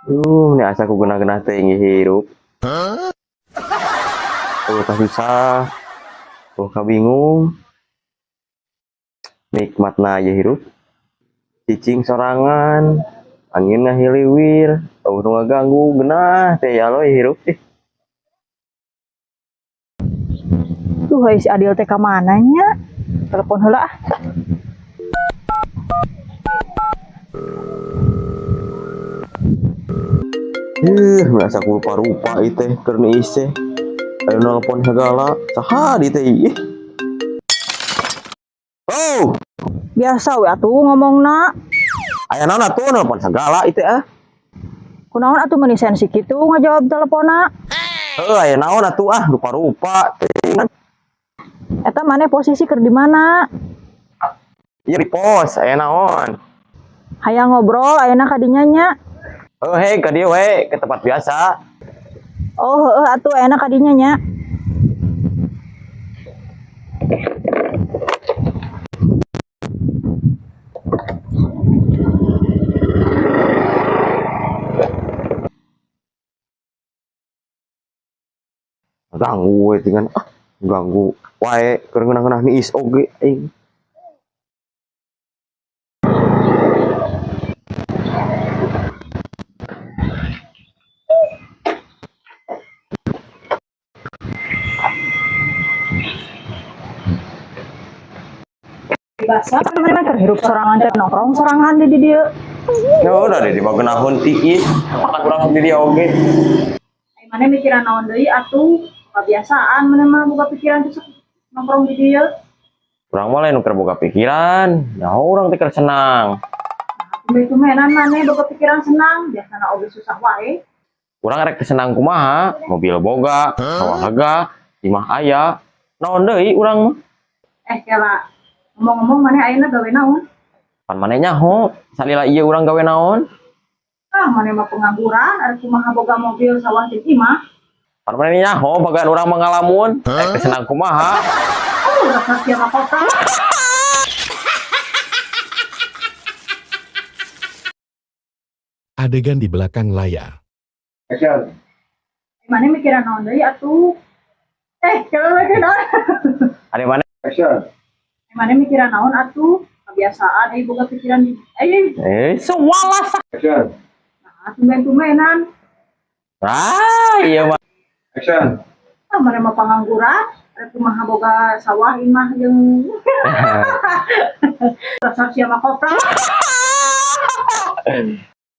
Duh, ini asa ku genah-genah teh hirup. Oh, susah. Oh, kabingung. Nikmatna aya hirup. Cicing sorangan, angin ngahiliwir, oh nu ngaganggu genah teh ya lo hirup ih. Tuh, hai si Adil teh ka mana nya? Telepon heula ah. Ih, asa ku rupa-rupa ieu teh keur niis teh. Ayo nelpon segala, saha di teh ih. Oh, Biasa we atuh ngomongna. Aya naon atuh nelpon segala ieu teh ah. Kunaon atuh meuni sensi kitu ngajawab teleponna? Heuh, aya naon atuh ah, rupa-rupa teh. Eta maneh posisi keur di mana? Ieu di pos, aya naon? Hayang ngobrol ayeuna ka dinya nya. Oh, hei, ka dieu we, ke tempat biasa. Oh, heueuh atuh ayeuna ka dinya nya. Ganggu we dengan ah, ganggu wae keur ngeunah-ngeunah niis oge aing. Biasa maneh keur hirup sorangan teh nongkrong sorangan di dieu. Ya udah deh, di bageunahun tiis, makan urang sendiri oge. Ai maneh mikiran naon deui atuh? Kebiasaan maneh mah boga pikiran teh sok nongkrong di dieu. Urang mah lain nu keur boga pikiran, ya urang teh keur senang. Tumben-tumbenan maneh boga pikiran senang, biasana oge susah wae. Urang rek senang kumaha, mobil boga, sawah lega, imah aya. Naon deui urang mah? Eh, kela ngomong-ngomong maneh ayeuna gawe naon? Pan maneh nyaho, salila ieu urang gawe naon? Ah, maneh mah pengangguran, arek kumaha boga mobil sawah jeung imah. Pan maneh nyaho bagian urang mah ngalamun, rek senang kumaha? Oh, rasa sia mah kota. Adegan di belakang layar. Action. Maneh mikiran naon deui atuh? Eh, kela lagi naon? Ade maneh Action. Maneh mikiran naon atuh? Kebiasaan euy boga pikiran di eh eh sewalas. Action. Nah, tumben-tumbenan. Ah, iya mah. Action. Ah, maneh mah pengangguran, arek kumaha boga sawah imah jeung rasa sia mah kopra.